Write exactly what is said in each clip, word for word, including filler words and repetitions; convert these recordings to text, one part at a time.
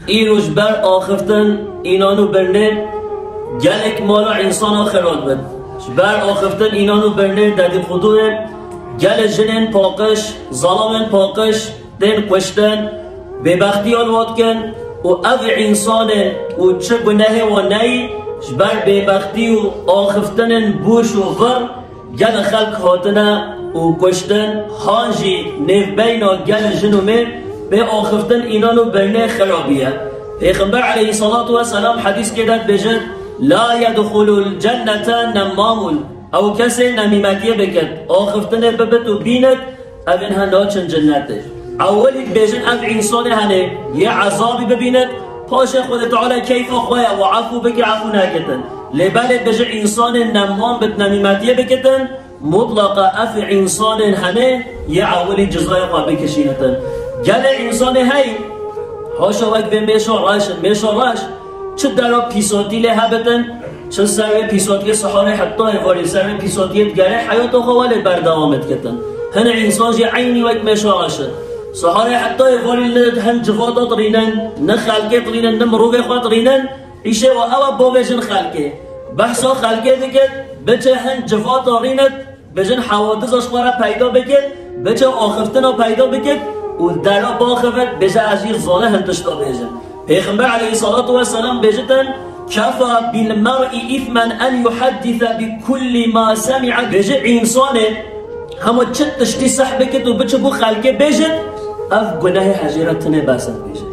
Îro ji ber axiftin înan û birnê gelek mala însana xira dibin. Ji ber axiftin înan û birnê dedîxudûyê gelê jinên paqij, zalamên paqij tên kuştin, bêbextiyan wan dikin û ev însanên û çi gunehê wan neyî, ji ber bêbextî û axiftinên bûş û vir gelê xelk hatine û kuştin, han jî nêvbeyna gelê jin û mêr bê axiftin înan û birnê xira bûye. Pêxember aleyhissalatu vesselam hedîskê de dibêjin, "La yedxulul cennete nemmamun." Ew kesê nemîmetiyê bikit, axiftinê bibit û bînit, ev ên he naçin cennetê. Ewilî dibêjin ev însanê henê yê ezabî bibînit, paşê Xwedê Teala keyfa xwe ye û efû bike, efû nekitin. Lê belê dibêjin însanên nemman bit nemîmetiyê bikitin, mutlaqa ev însanên henê yê ewilî cizayê xwe bikişînitin. Gelê însanê heyî, haşa wek vê mêşa reş in, mêşa reş, çi dera pîsotî lê hebitin, çi ser wê pîsotiyê siharê heta êvarî ser wê pîsotiyê digere, heyata xwe welê berdewam dikitin. Hinê însan jî eynî wek mêşa reş in. Siharê heta êvarî ne hin civata dirînin, ne xelkê dirînin, ne mirovê xwe dirînin, îşê we ew e bavêjin xelkê. Behsa xelkê dikit, biçe hin civata rînit, bêjin hewadiza ji xwe re peyda bikit, biçe axiftina peyda bikit û dera baxivit, bêje ez jî zane hin tişta bêjim. Pêxember aleyhissalatu vesselam bêjitin, "Kefa bil mer'i ithmen en yuhaddise bi kulli ma semi'a." Bêje însanê hema çi tiştî seh bikit û biçe bo xelkê bêjit, ev gunehê hejê re tinê bes e bêjin.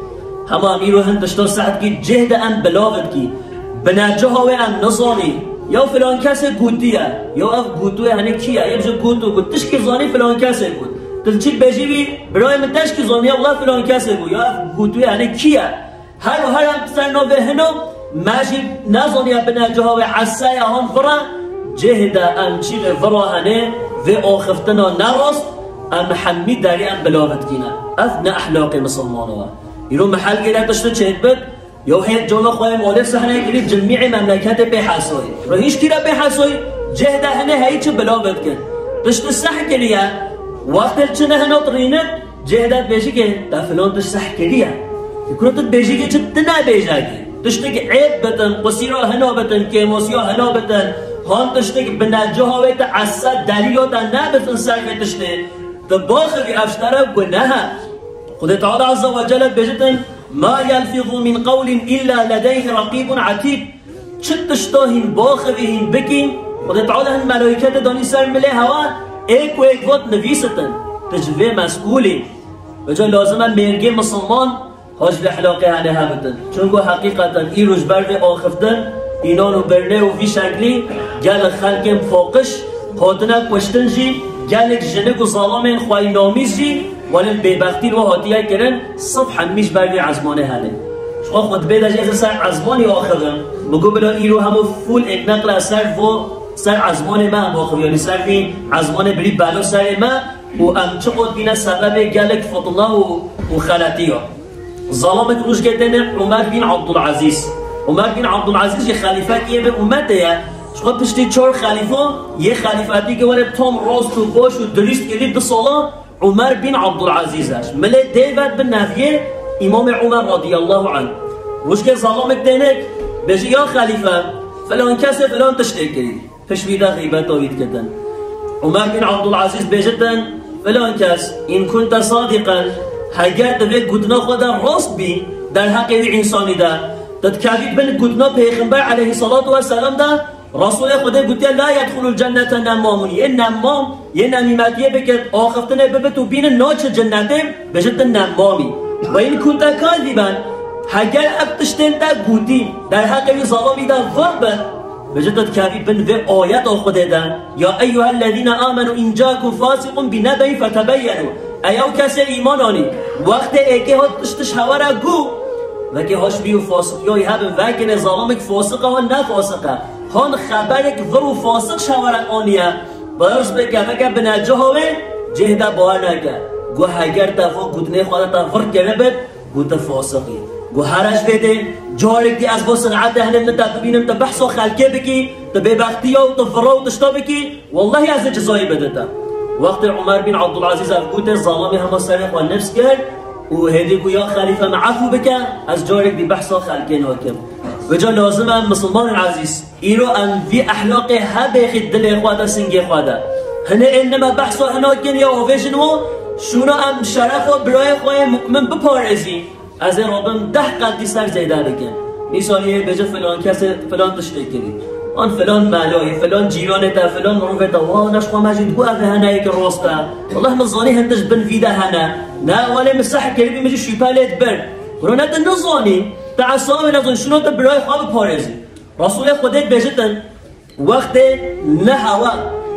Hema em îro hin tişta seh dikî, cih de em bilav dikî. Binecaha wê em nizanî. Ya filan kesê gotiye. Ya ev gotiye, hani kî ye? Yê bije gotu, got, tişkî zanî filan kesê got. Tu çi bêjî wî, birayê min teşkî zanî, ya wela filan kesê got. Ya ev gotiye, hani kî ye? Her û her em ser navê hino, me jî nezaniye binecaha wê eseye han vira, cih de em çî vê vira hene, vê axiftina nerast, em hemî derî em bilav dikîne. Ev ne ehlaqê misilmana ye. Îro mihelkê de tiştê çêdibit, Yo hêt cana xwe yê malê sehne kirî cimîê memleketê pê hesayî. Ro hîç kî re pê hesayî, cih de hene heyî çi bila bidikin. Tiştî seh kiriye, wextê çi ne hina dirînit, cih de dibêjî ke te filan tişt seh kiriye. Kuro tu dibêjî ke çi tu nebêje kî. Tiştik êb bitin, qusîra hina bitin, kêmosiya hina bitin, han tiştik bi neciha wê te esa derî ya te nebitin ser vê tiştê. Tu baxivî ev ji te re guneh e. Xwedê Teala Azze ve Celle dibêjitin, "Ma yelfizu min qewlin illa ledeyhi raqibun atîd." Çi tişta hîn baxivî hîn bikî, Xwedê Teala hin melaîketê danî ser milê hewa, êk û êk got nivîsitin. Tu ji vê mesûl î. Vêca lazim e mêrgê misilman ha ji vê ehlaqê hene hebitin. Çunku heqîqeten îro ji ber vê axiftin, înan û birnê û vî şeklî gelek xelkên paqij hatine kuştin jî, gelek jinik û zalamên xweyînamîz jî welên bêbextî li we hatiye kirin, sif hemî ji ber vê ezmanê hene. Ji xwe xutbê de jî ez ê ser ezmanî axivim. Min got bila îro hemû fûl êk neqle ser vo, ser ezmanê me em axivî, yanî ser vî ezmanê birî belo serê me û em çi qot bîne sebebê gelek fitna û, û xeletiya. Zalamek rojkê têne Umer bin Abdulazîz. Umer bin Abdulazîz jî xelîfekî yê vê umetê ye. Ji xwe piştî çar xelîfa yê xelîfetî ke were tam rast û baş û dirîst kirî du sala Umer bin Abdulazîz e. Milê dê vet bi neviyê Îmamê Umer radiyallahu anh. Rojkê zalamek têne bêjî ya xelîfe, filan kesê filan tiştê kirî. Pişt wî de xîbeta wî dikitin. Umer bin Abdulazîz bêjitin, filan kes, in kunte sadiqen, heger tu vê gotina xwe de rast bî, derheqê wî însanî de, tu dikevî bin gotina Pêxember aleyhissalatu vesselam de, Resulê Xwedê gotiye, "La yedxulul cennete nemmamun." Yê nemmam, yê nemîmetiyê bikit, axiftinê bibit û bînin naçe cennetê, bêjit tu nemmamî. Ve in kunte kazîben, heger ev tiştên te gotî, derheqê wî zalamî de vir bin, Bêje tu dikevî bin vê ayeta Xwedê de, "Ya eyyuhellezîne amenu in ca'ekum fasiqun bi nebe'in fetebeyyenu." Ey ew kesê îman anî, wextê êkê hat tişt ji hewe re got, vekê haş bî û fasiqiyayî hebin, vekê ne zalamek fasiq e, han ne fasiq e. Han xeberek vir û fasiq ji hewe re aniye. Pirs bike, veke bi neciha wê cih de bawer neke. Got, heger te xwe gotinê xwe de te vir kiribit, Got, tu fasiq î. Got, here ji vê dê, carek dî ez bo sinetê hene min te bibînim, tu behsa xelkê bikî, tu bêbextiya û tu vira û tişta bikî, wellahî ez ê cizayî bidim te. Wextê Umer bin Abdulazîz ev gotê, zalamê hema serê xwe nifs kir, Û hêdî ku ya xelîfe min efû bike, ez carek dî behsa xelkê nakim. Vêca lazim e misilmanên ezîz, îro em vî ehlaqê hebêxî dilê xwe de, singê xwe de. Hinê ên nime behsa hinakin ya avêjin wan, şûna em şerefa birayê xwe yê mu'min biparêzî. Ez ê rabim deh qat dî ser zêde bikim. Mîsalî yê bêje filan kesê filan tiştê kirî. An filan melayê, filan cîranê te, filan mirovê te, wa neşxwa me jî digot ev hene yekî rast e. Wallah min zanî hin tişt bin vî de hene. Ne, walê min seh kiribî, min jî şüphe lê dibir. Kuro ne tu nizanî, tu esabê nezanî, şûna tu birayê xwe biparêzî. Resûlê Xwedê dibêjitin, wextê ne hewa,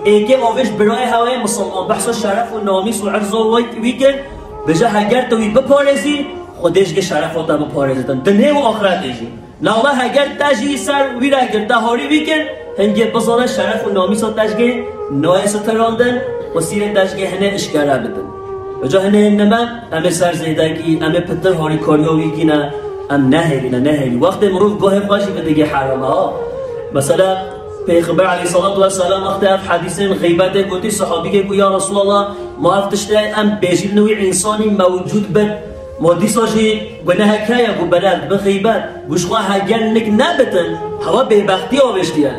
êkê avêj birayê hewa yê misilman, behsa şeref û namîs û irza wî, wî kir, bêje heger tu wî biparêzî, Xwedê jî şerefa te biparêzitin. Dinê û axretê jî. Lala heger te jî ser wî re girte harî wî kir, hingê bizane şeref û namîsa te ji gê nayê sitirandin û sîrê te ji gê hinê işkere bidin. Uca hinê nime, em ê ser zêdekî, em ê pitir harîkariya wî kîne, em nehêlîne, nehêlî. Wextê mirov guhê xwe jî bidigê herama, ha. Mesela, Pêxember aleyhissalatu vesselam wextê ev hedîsên xeybetê gotî, sahabîkê got, ya Resulallah, ma ev tiştê em bêjî li wî însanî mewcûd bit, ma dîsa jî gunehek heye ku belav dibe xeybet. Got, ji xwe heger nik nebitin, hewa bêbextî avêştiye.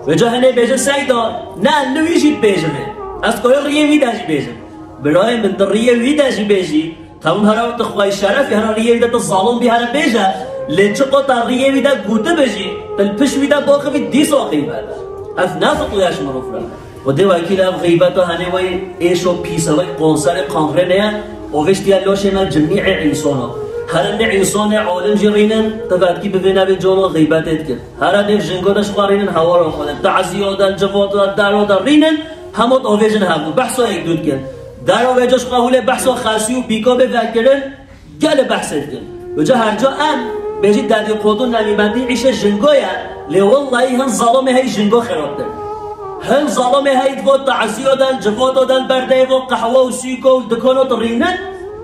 Vêca hinê bêje seyda, ne, li wî jî dibêjim ê. Ez koyo riyê wî de jî bêjim. Birayê min, di riyê wî de jî bêjî, tamam, hera tu xwey şeref, hera riyê wî de tu zalim bî, hera bêje, lê çiqo ta riyê wî de gotibe jî, tu li pişt wî de baxivî dîsa xeybet. Ev ne fiqî ye ji mirov re. Xwedê wekîl ev xeybeta henê wey êş û pîs e, wey konserê qanxrê ne ye, avêştiye laşê me cimî ê însana. Her ne însanê alim jî rînin, tu vetkî bivê nevê cama xeybetê dikir. Here nêv jingo de ji xwe rînin, hewara xwe de, teziya de, civata de, dera de rînin, hema avêjin hevû, behsa yek dû dikin. Dera vêca ji xwe hûlê behsa xesî û pîka bê vekirin, gelê behsê dikin. Vêca her ca em bêjî dedîqodu nemîmetî îşê jingo ye, lê wellahî hin zalimê hey jingo xirabtir. Hin zalimê hey divo teziya de, civata de, berdeyê vo qehwe û sûko û dikano dirînin,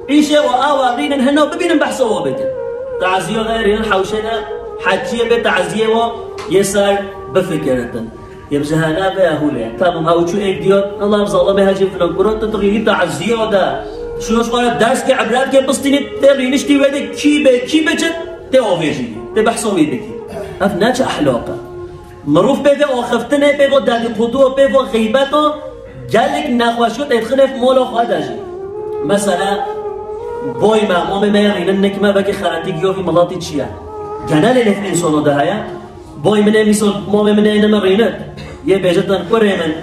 îşê û awa rînin hina bibînin behsa wa bikin. Teziya de rînin hewşê de, heciyê bê teziyê wa yê ser bifikiritin. Yê bi cehene be hûlê. Tamam, ha uçu ek diyor, Allah zalimê hecî filan. Kuro tu dirînî teziya de. Şuna şu kadar ders ke, ibret ke, bistînî te rîniştî wê de kî be, kî be çi, te avêjî, te behsa wî bikî. Ev ne çi ehlaq e. Mirov pê ve axiftinê, pê ve dedîqodu, pê ve xeybet o, gelek nexweşiyo têdixine ev mola xwe de jî. Mesela, boy me, mamê me rînin nik me, belkî xeletî giyo vî milatî çi ye. Genelê lêf însano de heye. Boy min ê mîsal, mamê min ê min rînin. Yê bêje ten kurê min.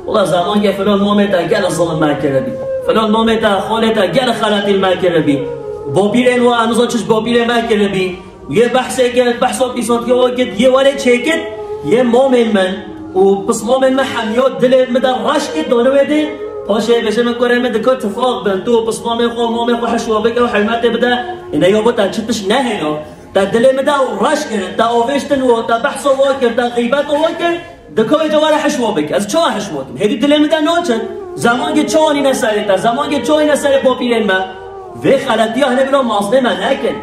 Wala zaman ke filan mamê te gel zilim me kiribî. Filan mamê te, xalê te gel xeletî me kiribî. Bapîrên wa, em zan çiş bapîrê me kiribî. Yê behsê kir, behsa pîsatiya wa kir, yê welê çêkir, yê mamên min û pismamên min hemiya dilê min de reş kir, dane wê dê, paşê bêje min kurê min dika tifaq bin, tu û pismamê xwe, mamê xwe hişwa bike û hurmetê bide, ine ya bo te çi tişt nehêla, te dilê min de reş kir, te avêştin wa, te behsa wa kir, te xeybeta wa kir, Dika wê cewara hişwa bike. Ez çawa hişwa kim? Hêdî dilê min de naçin. Zemankê çawa nîne serê te? Zemankê çawa nîne serê bapîrên me? Vê xeletiya hene bila mazlê me nekin.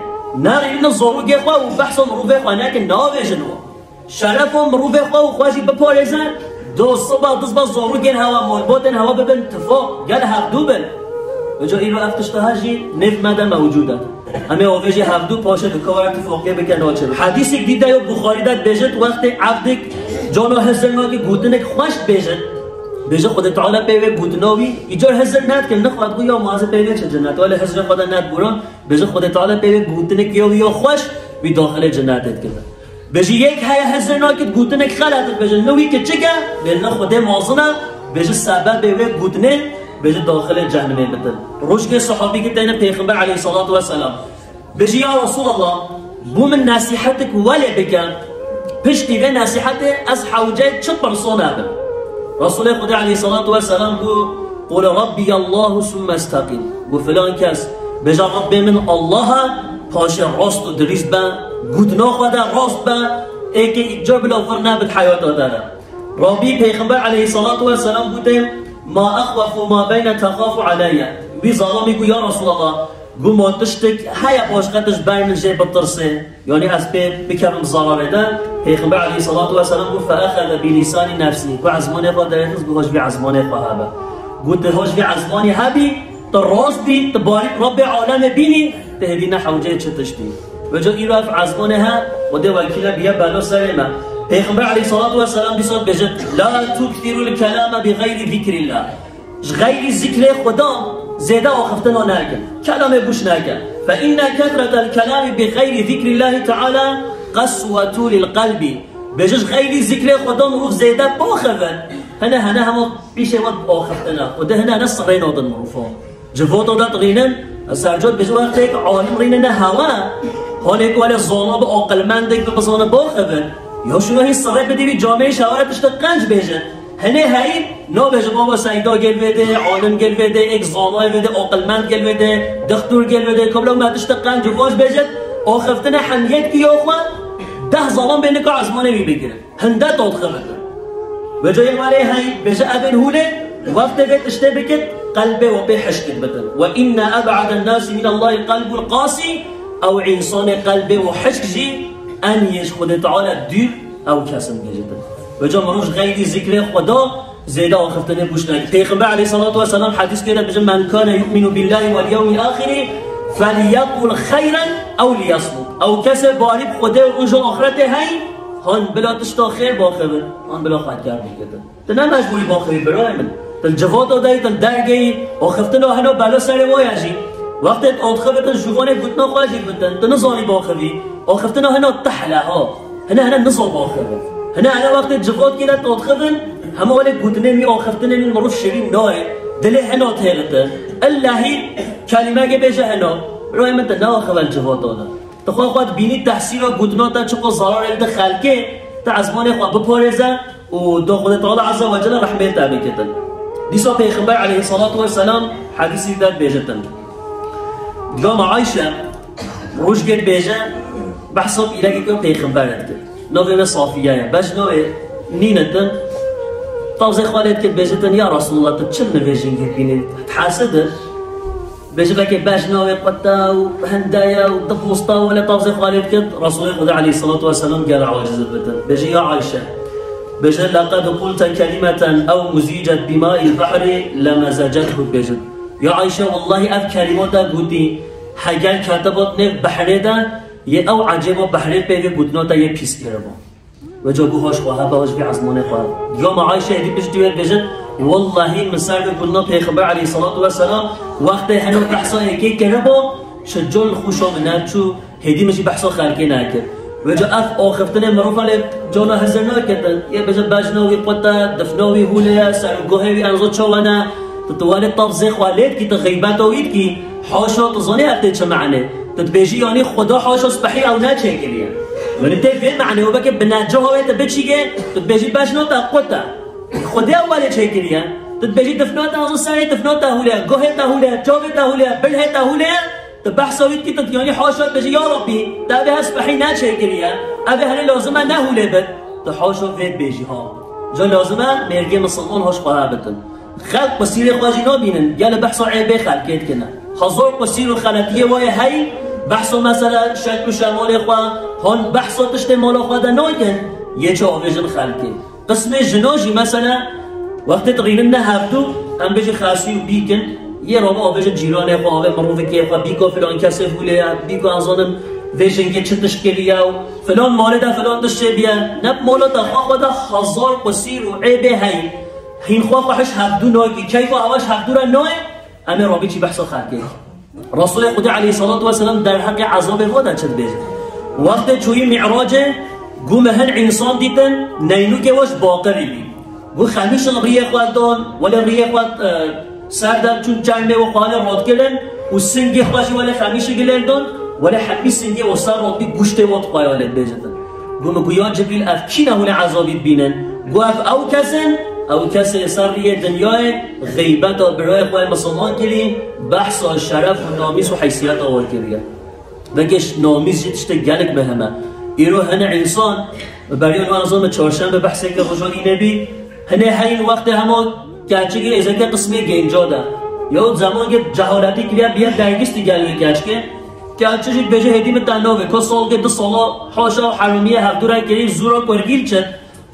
Nerînin zorûgê xwe û behsa mirovê xwe nekin. Navêjin wan. Şerefa mirovê xwe û xwe jî biparêze. Do siba dizba zorûgên hewa, malbatên hewa bibin tifaq. Gel hevdû bin. Vêca îro ev tişta her jî nêv me de mewcûd e. Em ê avêjê hevdû paşê dikewere tifaqê bike naçe. Hedîsek dî de yo Buxarî de dibêjit, wextê evdik cana hizir nake gotinek xweş dibêjit. Bêje Xwedê Teala pê wê gotina wî, îcar hizir nedkin, nixwed bû ya mazî pê wê çi cinnet. Wele hizrê xwe de nedbûran, bêje Xwedê Teala pê wê gotinek ya wî ya xweş, wî daxilê cinnetê dikeve. Bêjî yek heye hizir nakit gotinek xelet, bêjin ne wî kiçik e, bê ne Xwedê mazin e, bêjî sebebê wê gotinê, bêjî daxilê cehnemê bitin. Rojkê sahabî ki têne Pêxember aleyhissalatu vesselam. Bêjî ya Resulallah, bû min nesîhetik welê bike, piştî vê nesîhetê ez hewceyê çi pirsan hebim. Resulê Xwedê aleyhissalatu vesselam bû, Qul Rabbi Allahu summe isteqîm. Got filan kes, bêje Rabbê min Allah e, paşê rast û dirîst be, gotina xwe de rast be, êkê îcar bila vir nebit heyata te de. Rabî Pêxember aleyhissalatu vesselam gote, Ma exwefu ma beyne texafu aleyye. Wî zalimî got, ya Resulallah, got ma tiştek heye başqe tu ji ber min jê bitirsê. Yanî ez pê bikevim zararê de. Pêxember aleyhissalatu vesselam got, "Feexeze bi lîsanî nefsî." Got, ezmanê xwe derêxist, got, "Hoj vî ezmanê xwe hebe." Got, "Hoj vî ezmanî hebî, Tu rast bî, tu barî Rabbê alemê bînî, tu hêdî ne hewceyê çi tiştî. Vêca îro ev ezmanê he, Xwedê wekîle biye belo serê me. Pêxember aleyhissalatu vesselam dîsa dibêje, "La tukthirul kelame bi xeyrî zikrillah." Ji xeyrî zikrê Xweda zêde axiftina nekin. Kelamê bûş nekin. "Fe inne kethretel kelami bi xeyrî zikrillahi teala qeswetu lil qelbi." Bêje ji xeyrî zikrê Xweda mirov zêde baxivin. Hene hene hema pîşê we axiftina. Xwedê hene hene sirê nadin mirofa. Civata de dixînin, sercot bêje wextêk alim rînine hewa, holêk wele zana bi aqilmendek bi bizane baxivin. Ya şuna hî sirê bidî wî camêrî şewere tiştek qenc bêje. Hinê heyî, nabêje baba seyda gel vê de, alim gel vê de, êk zanayê vê de, aqilmend gel vê de, dixtur gel vê de, kabla me tiştek qenc û baş bêje, axiftina hemiyet ki ya xwe, deh zalan bê nika ezmanê wî bigirin. Hinde to dixebitin. Vêca yê malê hey, bêje evên hûlê, wextê vê tiştê bikit, qelbê we pê hişk dibitin. "Ve inne eb'aden nasi min Allahi qelbul qasî", ew însanê qelbê we hişk jî, en yê ji Xwedê Teala dûr, ew kesin bêjitin. Vêca mirov ji xeyrî zikrê Xweda zêde axiftinê bûş nake. Pêxember aleyhissalatu vesselam hedîs kê de bêje, "Men kane yu'minu billahi vel yewmil axiri, felyekul xeyren ew liyasmut." Ew kesê barî bi Xwedê û roja axretê hey, han bila tişta xêr baxivin, han bila xwedkar bikitin. Tu ne mecbûrî baxivî birayê min. Tu li civata de yî, tu li dergê yî, axiftina hino belo serê we ye jî. Wextê tu axiftin, şûvanê gotina xwe jî bitin. Tu nizanî baxivî. Axiftina hino tehle ha. Hine hine nizo baxivin. Hine hine wextê civat kê de tu axifin, hema welê gotinê wî, axiftinê wî mirov şirîn nayê. Dilê hino têrite. Illehî kelimeke bêje hino. Birayê min, tu neaxive li civata de. Tu xwe xwe dibînî tehsîra gotina te çiqo zararê dide xelkê, tu ezmanê xwe biparêze û do Xwedê Teala Azze ve Celle rehmê te bikitin. Dîsa Pêxember aleyhissalatu vesselam hedîsî de dibêjitin. Gama Ayşe rojgê dibêje, behsa pîrekê Pêxember dikir. Navê wê Safiye ye. Bej navê nînitin. Tavzê xwe lê dikir, bêjitin, "Ya Resulullah, tu çi min vê jingê bînî? Hesidin." Bêje belkê bej navê qute û hinde ye û di posta wele tavzê xwe lê dikir, Resulê Xwedê aleyhissalatu vesselam gel aciz bitin. Bêje, "Ya Ayşe." Bêje, "Leqed qulte kelimeten ew muzicet bima'il bahri lemezecethu." Bêje, "Ya Ayşe, wellahî ev kelîma te gotî, heger ketibot nêv behrê de, yê ew ecêba behrê pê vê gotina te yê pîs kiriba." Vêca bû hoş xwe hebe, hoş vê ezmanê xwe. Gama Ayşe hêdî piştî wê dibêjin, "Wellahî min ser vê gotina Pêxember aleyhissalatu vesselam wextê heno behsa êkê kiribo, şicol xûşa min neçû, hêdî min jî behsa xelkê nekir." Vêca ev axiftinê mirofa lê cana hizir naketin. Yê bêje bejna wî qute, difna wî hûlê ye, sergohê wî enzo çawa ne. Tu, tu welê tavzê xwe lê dikî, tu xeybeta wî dikî, haşa, tu zanî ev tê çi mane. Tu dibêjî, yanî Xweda haşa spehî ew neçêkiriye. Yanî tê vê mane û belkê bi necaha wê tu biçîkê, tu dibêjî bejna te qut e. Xwedê ew welê çêkiriye. Tu dibêjî difna te, azin serê difna te hûlê, guhê te hûlê, çavê te hûlê, bilhê te hûlê. Tu behsa wî dikî, tu yanî haşa dibêjî, ya Rabbî, te vê her spehî neçêkiriye. Ev ê herê lazim e ne hûlê bit. Tu haşa vê dibêjî ha. Ca lazim e mêrgê misilman hoş xwe hebitin. Xelk qusîrê xwe jî nabînin, gelê behsa eybê xelkê dikine. Hezar qusîr û xeletiyê wayê hey, behsa mesela şekl û şemalê xwe, hon behsa tiştê mala xwe de nakin, yê çi avêjin xelkê. Qismê jina jî mesela, wextê dixînin ne hevdû, em bêjî xesî û bîk in, yê rava avêjin cîranê xwe, avê mirovikê xwe, bîka filan kesê hûlê ye, bîka ez zanim vê jingê çi tişt kiriye û filan malê de filan tişt çêbiye. Ne bi mala te xwe xwe de hezar qusîr û eybê hey. Hîn xwe xwe hiş hevdû nakî, keyfa hewa ji hevdû re nayê, em ê rabî çî behsa xelkê. Resulê Xwedê aleyhissalatu vesselam derheqê ezabê xwe de çi dibêje? Wextê çûyî Mi'racê, gû me hin însan dîtin, neynûkê we ji baqirî bî. Gû xemîşin riyê xwe don, welê riyê xwe, e, ser de çûn çermê we xwe lê rotkirin û singê xwe jî welê xemîşi gilêr don, welê hemî singê we ser rotbî guştê we dixwaya lê dibêjitin. Gû min got, "Ya Cibrîl, ev kî ne hûn ê ezabî dibînin?" Got, "Ev ew kes in, ew kesê ser riyê dinyayê xeybeta birayê xwe yê misilman kirî, behsa şeref û namîs û heysiyeta we kiriye." Veke ş-, namîs jî tiştê gelek mihim e. Îro hene însan, bi beriya wan zon bi çarşembe behseke roja înê bî, hene heyn wextê hema keçikê êzeke qismê genca de. Ya zemangê cehaletî kiriye biye dergîstî gel wê keçikê. Keçik jî dibêje hêdî min te navê, ka salkê du sala haşa û heromiyê hevdû re kirî zûra kurgîl çi.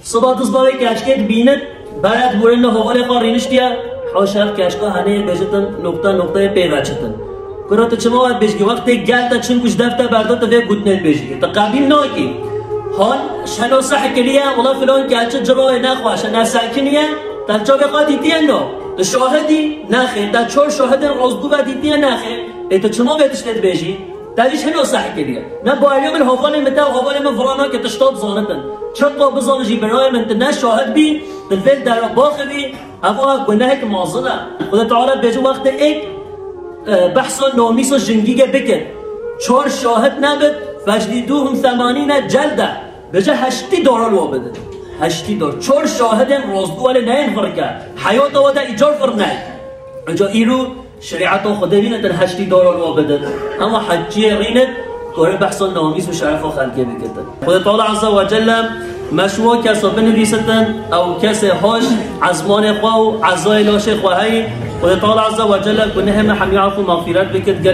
Siba diz bavê keçikê dibînin, beret bûrên li hovalê xwe rîniştiye, Haşa, keşka hene yê bêjitin nokta noktayê pê ve çitin. Kura tu çima wê bêjî? Wextê gel te çin ku ji dev te berda, tu vê gotinê bêjî. Tu qebîl nakî. Han şeno seh kiriye, wela filan keçi cirayê nexweş e, nefsekiniye, te çavê xwe dîtiye no. Tu şahidî? Nexê. Te çar şahidên rastgû ve dîtiye? Nexê. Ê tu çima vê tiştê dibêjî? Te jî şeno seh kiriye. Ne bawerî min, havalê min te, havalê min vira nake tişta bizanitin. Çiqa bizan jî birayê min, tu ne şahid bî, tu vê dera baxivî, Eva gunehek mezin e. Xuda Teala bêje wextê êk, e, behsa namîsa jingîge bikir. Çar şahid nebit, feclîdûhum themanîne celde. Bêje heştî dara li wa bidin. Heştî dar. Çar şahidên rastgû wele neyên vir ke. Heyata wa de îcar vir ney. Înca îro şerîeta Xwedê nîne tin heştî dara li wa bidin. Ema heçiyê rînit, kore behsa namîs û şerefa xelkê bikitin. Xwedê Teala Azze ve Celle me şiwa kesa binivîsitin, ew kesê haş, ezmanê xwe û ezayê laşê xwe heyî. Xwedê Teala Azze ve Celle gunehê me hemî af û mexfîret bikit.